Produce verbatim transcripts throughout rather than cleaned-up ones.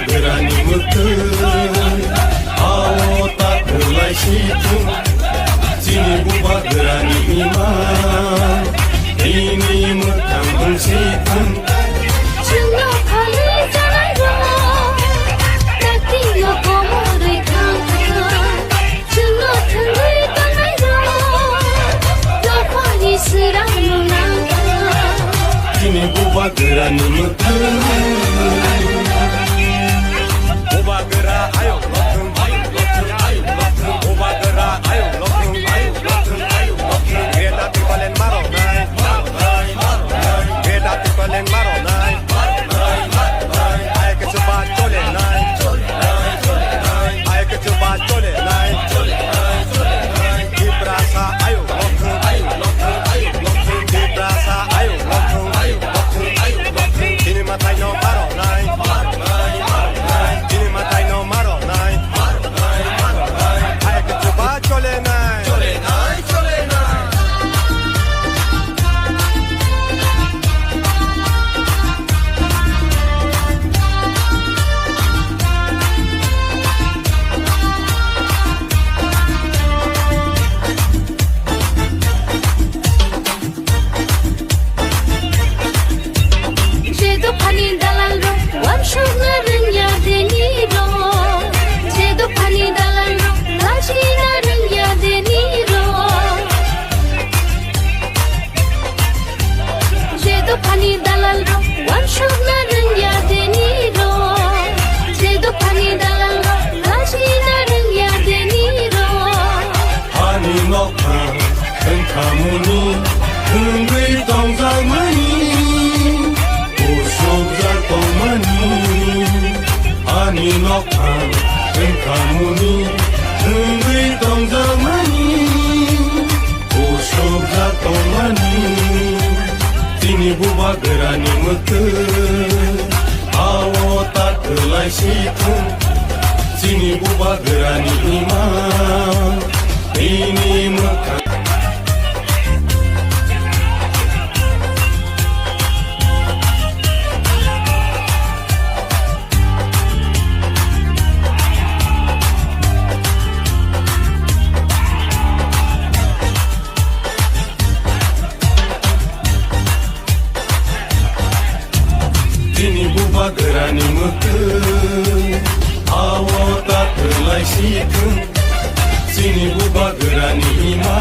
Grani mwtwng, ao ta kwlai si thung. Chini buba grani ima, ini mwthang wng si thung. Chwngno phalwi chanairok, taktikno komorwi thang thang. Chwngno thwngwi tongnairok, dophani swrangno nang thang. Chini buba grani mwtwng. Bubagra ayuk lothung, ayuk lothung, ayuk lothung. Bubagra ayuk lothung, ayuk lothung, ayuk lothung. Greta Thupalen maro nai, maro nai, maro nai. Greta Thupalen maro nai, maro nai, maro nai. Ayuk chuba chole nai, chole nai, chole nai. Ayuk chuba chole nai, chole nai, chole nai. Tiprasa ayuk lothung, ayuk lothung, ayuk lothung. Tiprasa ayuk lothung, ayuk lothung, ayuk lothung. Chini mwtai no maro nai, maro nai, maro nai. Chini mwtai no maro nai, maro nai, maro nai. Ayuk chuba chole nai, chole nai, chole nai. Je dophani dalalrok uansukna rwngya denirok. Je dophani dalalrok lachina rwngya denirok. Je dophani dalalrok uansukna rwngya denirok. Je dophani dalalrok lachina rwngya denirok. Hani nokha wngkhamuni wngwi tongjakmani, usukjak tongmani. Hani nokha wngkhamuni wngwi tongjakmani, usukjak tongmani. Chini bubagrani mwtwng, ao ta kwlai si thung. Chini bubagrani ima, ini mwkhang. Chini bubagrani mwtwng, ao ta kwlai si thung. Chini bubagrani ima,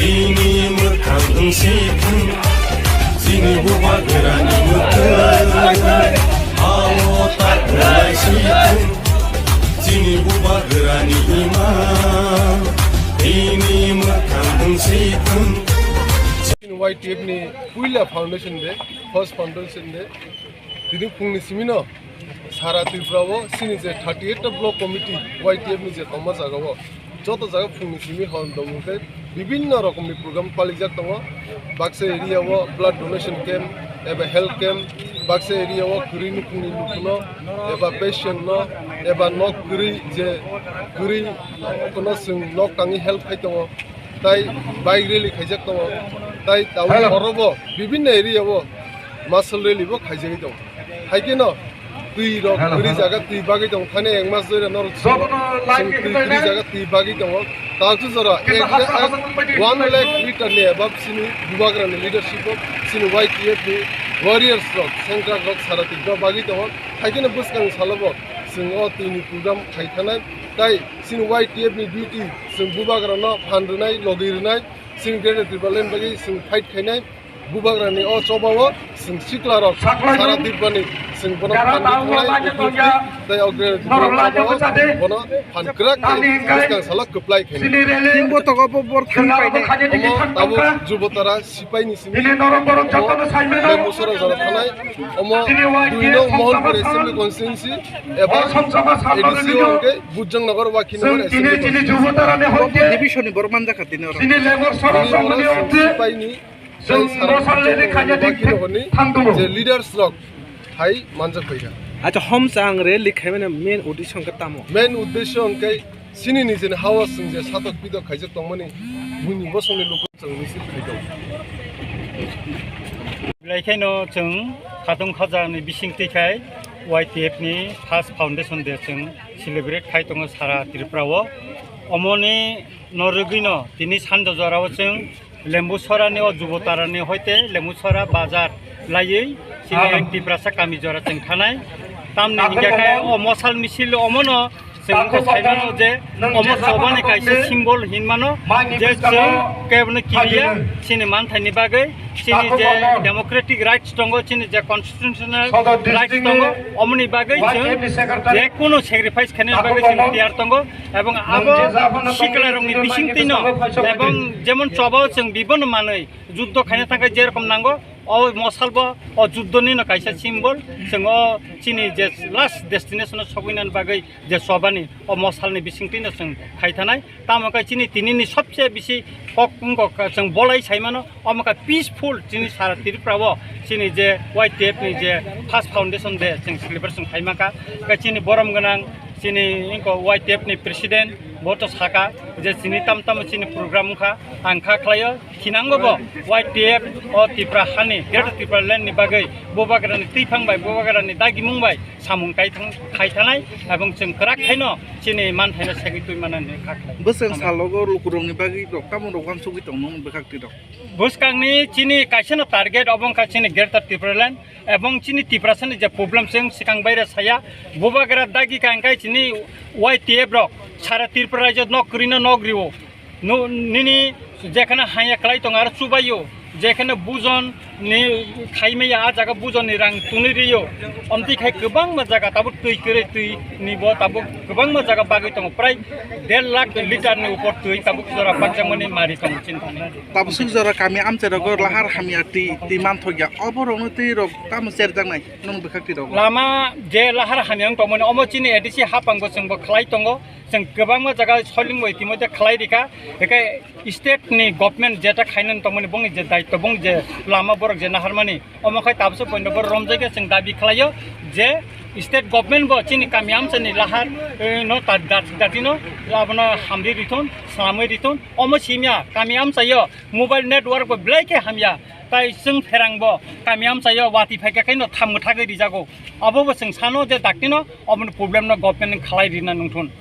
ini mwkhang wng si thung. Chini bubagrani mwtwng, ao ta kwlai si thung. Chini bubagrani ima, ini mwkhang wng si thung. Y T F ni puila foundation day, first foundation day. Tini phungni simino sara Tripura o chini je thirty eight ta block committee Y T F ni je tongma jaga o joto jaga phungni simi hor dongmung tei bibinno rokomni program palijak tongo. Baksa area o blood donation camp eba health camp, baksa area o kwrwi nukhungni nukhuno eba patient no eba nok kwrwi je kwrwi kono chwng nok tangwi help khai tongo, tai bike rally khaijak tongo, tai tabuk horo bo bibinno area o muscle rally bo khaijagwi tongo. Hai kheno twi rok kwrwi jaga twi bagwi tongo, thani ek mas doi norok chwng twi kwrwi jaga twi bagwi tongo. Tachu jora ek lakh, one lakh liter ni above chini bubagrani leadership o chini Y T F ni warriors rok, sengkrak rok sara Tripura bagwi tongo. Hai kheno bwskang salo bo chwng o twi ni program khai thanai, tai chini Y T F ni duty chwng bubagrano phan rwnai, logi rwnai, chini Greater Tipraland bagwi chwng fight khainai. Bubagrani o choba o chwng sikla rok sara Tripurani chwng bono phan rwnai, tei o Greater Tipraland choba o bono phan kwrak khe bwskang salo kwplai khainai. Tini botogo bo bor thani painai. Omo tabuk Jubotara sipaini simi. Omo Musora jora thanai. Omo dui nong Mohanpur Assembly Constituency eba A D C o hwnkhe Bujang Nagar, Wakhi Nagar Assembly Constituency. Division ni borok manjakha tini oro. Tini oro chwng sipaini tei sara Wakhi Nagar ni je leaders rok hai manjak paikha. Acha, homsa ang rally khaimani main uddesho hwnkhe tamo? Main uddesho hwnkhe chini nijeni hao chwng je satok pitok khaijak tongmani buini bosongni luku chwng misil khaijak. Belai kheno chwng khatung khajakni bising twi khai Y T F ni first foundation day chwng celebrate khai tongo sara Tripura o. Omoni norwgwi no tini sando jora o chwng Lembu Sora ni o Jubotara ni hoite Lembu Sora bazar laiwi chini Tiprasa kami jora chwng thanai. Tamni hingke khe o mosal misil omono chwng wngkha saimano je omo chobani kaisa symbol hinmano je chwng keboni kiriya chini manthaini bagwi chini je democratic rights tongo, chini je constitutional rights tongo, omoni bagwi chwng je kunu sacrifice khainani bagwi chwng tiyar tongo. Ebong abo siklarokni bisingtwino ebong jemon chobao chwng bibono manwi juddo khaina thangkhe jerokom nango, o mosalbo o juddonino kaisa symbol. Chwng o chini je last destination o sogwinani bagwi je chobani o mosalni bisingtwino chwng khai thanai. Tamo khe chini tinini sobse bisi kok wngkha chwng bolai saimano, omo khe peaceful chini sara Tripura o chini je Y T F ni je first foundation day chwng celebration khaima kha. Khe chini borom gwnang chini wngkha Y T F ni president, bo to saka je chini tam tamo chini program wngkha, ang kha khlaio. Khinango bo Y T F o Tipra hani, Greater Tipraland ni bagwi Bubagrani twiphang bai, Bubagrani dagimung bai samung kai thang-, khai thanai, ebong chwng kwrak khaino chini manthaino segwi twi manani kha khlai. Bwswng salogo lukurokni bagwi rok tamo rok uansugwi tongmani bwkhak twi rok. Bwskangni chini kaisano target obo wngkha chini Greater Tipraland, ebong chini Tiprasani je problem chwng swkang baire saya, Bubagra dagi kha hwnkhe chini Y T F rok sara Tripura rajyo nok kwrwino nok rio. Nu-, nini jekheno haya kwlai tongo aro chubaio, jekheno bujon ni khaimaya a jaga bujon ni rang tuni rio, omtwi khai kwbangma jaga tabuk twi kwrwi twi ni bo tabuk kwbangma jaga bagwi tongo, prai der lakh litre ni upor twi tabuk jora bakjakmani mari tongo chini thani. Tabuk swk jora kami amchai rogo lahar hamya twi, twi manthokya, oborokno twi rok tamo cherjaknai nwng bwkhak twi rogo? Lama je lahar hamya wng tongmani omo chini A D C hapang bo chwng bo khlai tongo. Chwng kwbangma jaga soiling bai timo de khlai rikha, hwnkhe state ni government jeta khainani tongmani bongni je daityo, bong je lama borok je naharmani, omo khai tabukso poino borok romjai khe chwng dabi khlaio je state government bo chini kami amchani lahar, eh, no ta-, dat-, datino abono hamri rithon, slamwi rithon, omo simya kami amchaio mobile network bo belai khe hamya, tai chwng pherang bo kami amchaio watwi phaikha khe no tham mwthagwi rijago, abo bo chwng sano je daktino oboni problem no government ni khlai rina nungthun.